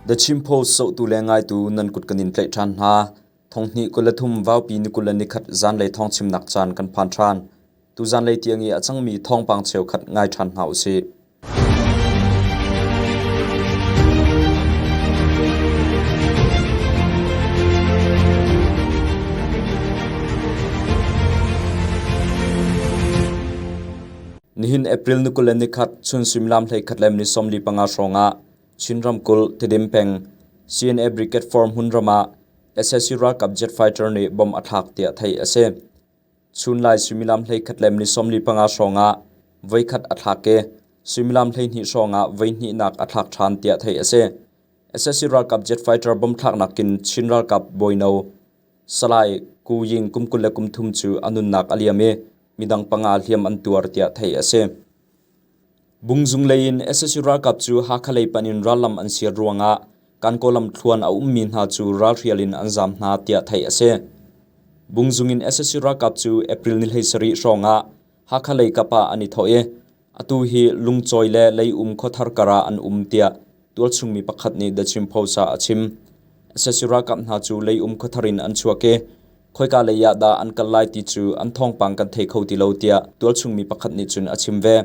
The Chin Post zohtu le ngaitu nan kut kan in tlaih ṭhan hna. Thonghnih 23 vaupi ni 21 zanlei thawngchimnak caan kan phan ṭhan. Tu zanlei tiang i a cangmi thawngpang cheukhat ngai ṭhan hna usih. Nihin April ni 21 chun suimilam 11 le minute 45 hrawng ah Chin ramkulh Tedim peng CNA Brigade Form hmunram ah sac ralkap jet fighter nih bomb a thlak tiah theih a si. Chunlai suimilam 11 le minute 45 hrawng ah voikhat a thlak i suimilam 12 hrawng ah voihnihnak a thlak ṭhan tiah theih a si. Sac ralkap jet fighter bomb thlaknak in Chin ralkap bawino Salai Ku Ying kum 23 cu a nunnak a liam i midang panga hliam an tuar tiah theih a si. Bungzung lei in sac ralkap cu Hakha lei panh in rallam an siar ruangah Kankaw lamthluan a ummi hna cu ralhrial in an zaam hna tiah theih a si. Bungzung in sac ralkap cu April ni 17 hrawng ah Hakha lei kap ah an i thawh i atu hi Lungcawi le Leium khuathar kar ah an um tiah tualchung mi pakhat nih The Chin Post ah a chim. Sac ralkap hna cu Leium khuathar in an chuak i khoika lei ah dah an kal lai ti cu an thawngpang kan thei kho ti lo tiah tualchung mi pakhat nih cun a chim ve.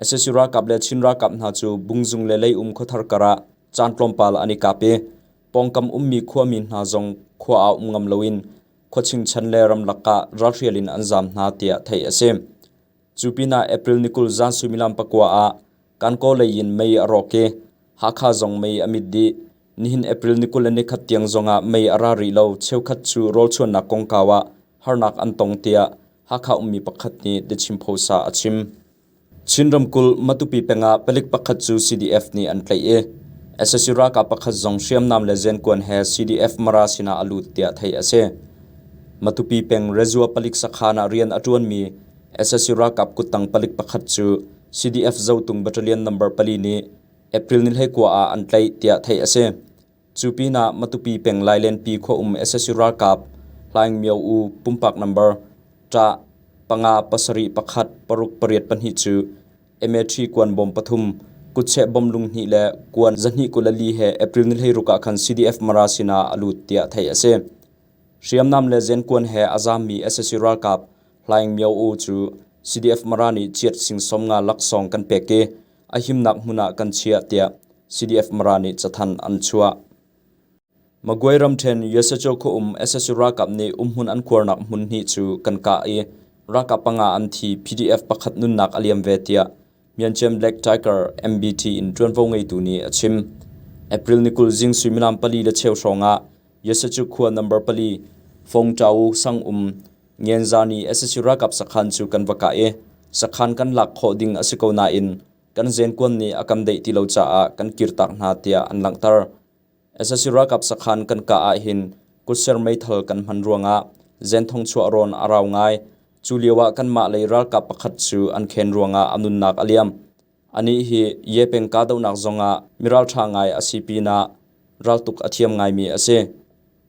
Sac ralkap le Chin ralkap hna cu Bungzung le Leium khuathar kar ah caan tlawmpal an i kap i pawngkam ummi khuami hna zong khua ah um ngam loin khua chingchan le ramlak ah ralhrial in an zaam hna tiah theih a si. Cu pinah April ni 20 zan suimilam pakua ah Kankaw lei in mei a rawk i Hakha zong mei a mit dih. Nihin April ni 21 tiang zongah mei a ra rih lo. Cheukhat cu rawlchuannak kongkau ah harnak an tong tiah Hakha ummi pakhat nih The Chin Post ah a chim. Chin ramkulh Matupi peng ah palik pakhat cu CDF nih an tlaih i sac ralkap pakhat zong hriamnam le zenkuan he CDF Mara sinah a lut tiah theih a si. Matupi peng Rezua palik sakhan ah rian a ṭuanmi sac ralkap kuttang palik pakhat cu CDF Zotung Battalion number pali nih April ni 19 ah an tlaih tiah theih a si. Cu pinah Matupi peng Lailenpi khua um sac ralkap Hlaing Myo U pumpak number ṭah panga pasarih pakhat paruk pariat pahnih cu MA3 kuan bawm pathum kutcheh bom lung hnih le kuan zahnih 24 he April ni 16 ah khan CDF Mara sinah a lut tiah theih a si. Hriamnam le zenkuan he a zaammi sac ralkap Hlaing Myo U cu CDF Mara nih chiat sing 50 laksawng kan pek i a himnak hmun ah kan chiah tiah CDF Mara nih cathanh an chuah. Magway ramṭhen Yesacho khua um sac ralkap nih umhmun an khuarnak hmun hnih cu kan kah i ralkap panga an thi PDF pakhat nunnak a liam ve tiah Myanchian Black Tiger MBT in ṭuanvo ngeitu nih a chim. April ni 20 zing suimilam pali le cheu hrawng ah Yesachu khua number pali Fongṭau sang um Ngenza nih sac ralkap sakhan cu kan va kah i sakhan kan lak khawh ding a si ko nain kan zenkuan nih a kan deih ti lo caah kan kirtak hna tiah an langhter. Sac ralkap sakhan kan kah ahhin kutser meithal kan hman ruangah zenthong chuah rawn a rau ngai. Cu lioah kanmah lei ralkap pakhat cu an khen ruangah a nunnak a liam. Anih hi Ye peng kahdohnak zongah miralṭha ngai a si pinah raltuk a thiam ngaimi a si.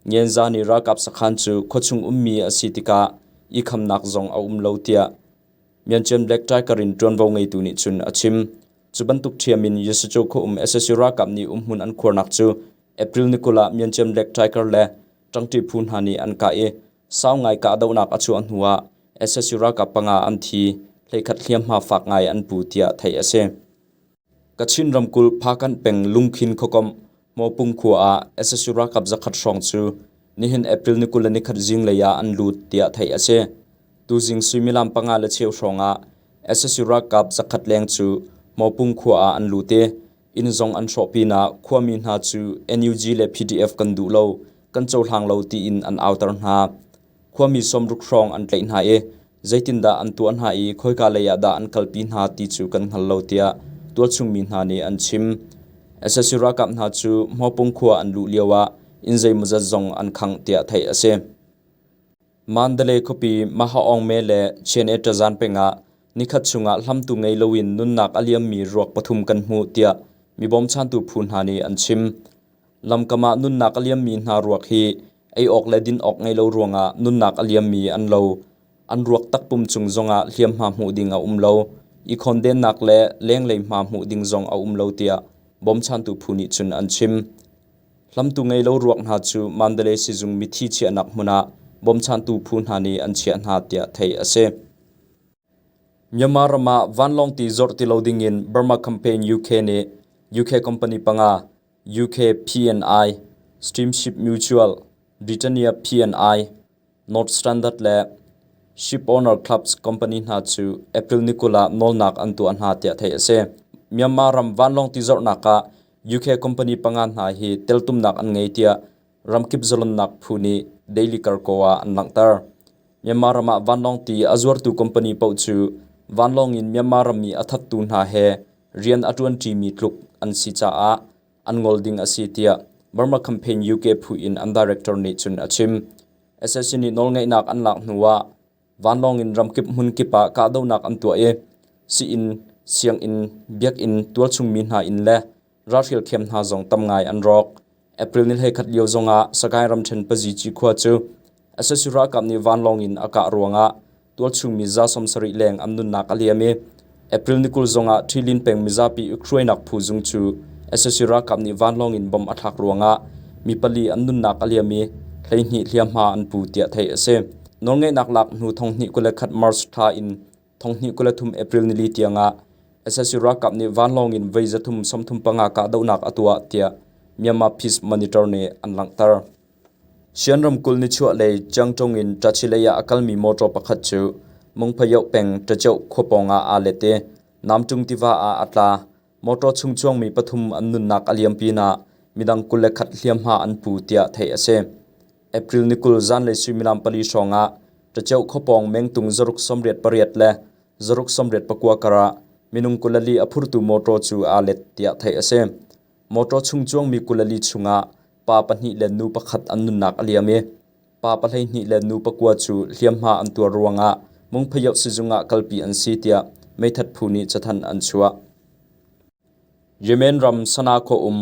Ngenza nih ralkap sakhan cu khuachung ummi a si tikah i khamnak zong a um lo tiah Myanchian Black Tiger in ṭuanvo ngeitu nih cun a chim. Cu bantuk ṭhiam in Yesacho khua um sac ralkap nih umhmun an khuarnak cu April ni 20 ah Myanchian Black Tiger le ṭangṭi phu hna nih an kah i sau ngai kahdohnak a chuah hnuah sac ralkap panga an thi, hleikhat hliamhma fak ngai an pu tiah theih a si. Kachin ramkulh Phakanh peng Lungkhin khuakomh Hmawpung khua ah sac ralkap zakhat hrawng cu nihin April ni 21 zinglei ah an lut tiah theih a si. Tuzing suimilam panga le cheu hrawng ah sac ralkap zakhat leng cu Hmawpung khua ah an lut i inn zong an hrawh pinah khuami hna cu NUG le PDF kan duh lo, kan cohlang lo tiin an auter hna. Khuami 60 hrawng an tlaih hna i zeitindah an tuah hna i khoika lei ah dah an kalpi hna ti cu kan hngal lo tiah tualchungmi hna nih an chim. Sac ralkap hna cu Hmawpung khua an luh lioah inn zeimawzat zong an khangh tiah theih a si. Mandalay khuapi Mahaongme le Chiane Ṭazan peng ah nikhat chungah hlamtu ngei loin nunnak a liammi ruak pathum kan hmuh tiah mi bawmchantu phu hna nih an chim. Lamkam ah nunnak a liammi hna ruak hi ei awk le din awk ngei lo ruangah nunnak a liammi an lo. An ruak takpum cung zongah hliamhma hmuh ding a um lo. I khawndennak le lenglei hma hmuh ding zong a um lo tiah bawmchantu phu nih cun an chim. Hlamtu ngei lo ruak hna cu Mandalay sizung mithi chiahnak hmun ah bawmchantu phu hna nih an chiah hna tiah theih a si. Myanmar ram ah vanlawng ti zorh ti lo dingin Burma Campaign UK nih UK company panga UK P&I, Steamship Mutual, Britannia P&I, North Standard le Shipowner Clubs company hna cu April ni 20 ah nawlnak an tuah hna tiah theih a si. Myanmar ram vanlawng ti zorhnak ah UK company panga hna hi teltumnak an ngei tiah ramkip zalonnak phu nih Daily Karko ah an langhter. Myanmar ram ah vanlawng ti a zuartu company paoh cu vanlawng in Myanmar rammi a thattu hna he rian a ṭuanṭimi tluk an si caah an ngol ding a si tiah Burma Campaign UK phu in an director nih cun a chim. SAC nih nawlngeihnak an lak hnuah vanlawng in ramkip hmunkip ah kahdohnak an tuah i sii-inn, sianginn, biakinn, tualchungmi hna inn le ralhrial khiam hna zong tam ngai an rawk. April ni 11 lio zongah Sagaing ramṭhen Pazici khua cu SSU ralkap nih vanlawng in a kah ruangah tualchungmi 70 leng an nunnak a liam i April ni 20 zongah Ṭhilin peng mizapi ukhruainak phu zung cu SSU ralkap nih vanlawng in bomb a thlak ruangah mi pali an nunnak a liam i 12 hliamhma an pu tiah theih a si. Nawlngeihnak lak hnu 2021 March thla in 2023 April nili tiangah SSU ralkap nih vanlawng in voi 335 kahdohnak a tuah tiah Myanmar Peace Monitor nih an langhter. Shan ramkulh nichuahlei Chiangtong in Tachilei ah a kalmi mawṭaw pakhat cu Mungphayoh peng Ṭachoh khua pawngah aa let i Namṭung tiva ah a tla. Mawṭaw chung chuangmi pathum an nunnak a liam pinah midang 21 hliamhma an pu tiah theih a si. April ni 20 zanlei suimilam pali hrawngah Ṭachoh khua pawng mengtung 688 le 689 karah minung 24 a phurtu mawṭaw cu aa let tiah theih a si. Mawṭaw chung cuangmi 24 chungah pa pahnih le nu pakhat an nunnak a liam i pa 12 le nu pakua cu hliamhma an tuar ruangah Mungphayoh sizung ah kalpi an si tiah meithat phu nih cathanh an chuah. Yemen ram Sanaa khua um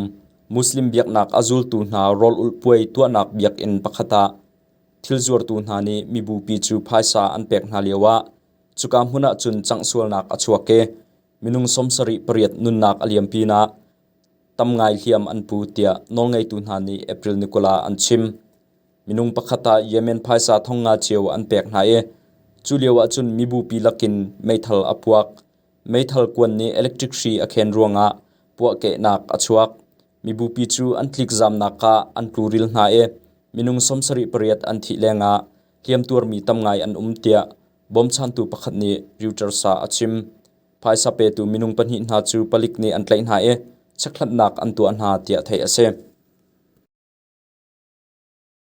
Muslim biaknak a zultu hna rawl ulh puai tuahnak biakinn pakhat ah thil zuartu hna nih mibupi cu phaisa an pek hna lioah cuka hmun ah cun canghsualnak a chuak i minung 78 nunnak a liam pinah tam ngai hliam an pu tiah nawlngeitu hna nih April ni 20 ah an chim. Minung pakhat ah Yemen phaisa thong nga cio an pek hna i cu lio ahcun mibupi lakin meithal a puak. Meithal kuan nih electric hri a khen ruangah puahkehnak a chuak. Mibupi cu an tlikzamnak ah an tluril hna i minung 78 an thih lengah hliamtuarmi tam ngai an um tiah bawmchantu pakhat nih Reuters ah a chim. Phaisa petu minung pahnih hna cu palik nih an tlaih hna i chekhlatnak an tuah hna tiah theih a si.